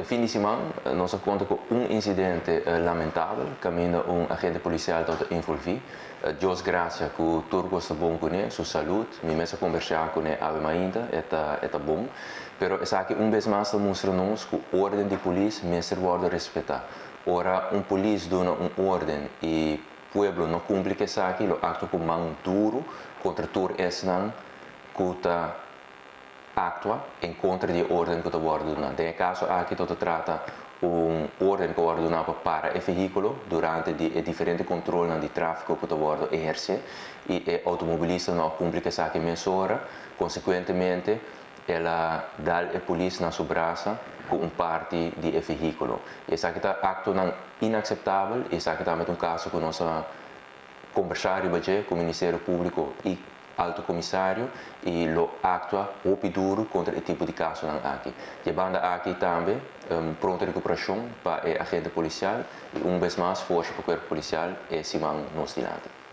Fin di siman nos a konta ku un insidente lamentabel kaminda un agente polisial tabata envolví. Dios grasia ku tur kos ta bon kuné, su salud, mi mes a kombersá kuné awe mainta, e ta e ta bon. Pero esaki un bes mas ta mustra nos ku órden di polis mester wòrdu respetá. Ora un polis duna un órden i pueblo no kumpli ku esaki, lo aktua ku man duru kontra tur esnan ku ta aktua en kontra di e órden ku ta wòrdu duná. Den e kaso aki ta ta trata un órden ku a wòrdu duná pa para e vehíkulo durante di e diferente kontrolnan di tráfiko ku ta wòrdu ehersé i e outomobilista no a kumpli ku esaki mesora. Konsekuentemente el a dal e polis na su brasa ku un parti di e vehíkulo. I esaki ta aktonan inakseptabel i esaki tambe ta un kaso ku nos a kombersá riba dje ku Ministerio Públiko i Alto Komisario i lo aktua hopi duru kontra e tipo di kasonan aki. Di e banda aki tambe pronto rekuperashon pa e agente polisial i un bes mas forsa pa kuerpo polisial e siman nos dilanti.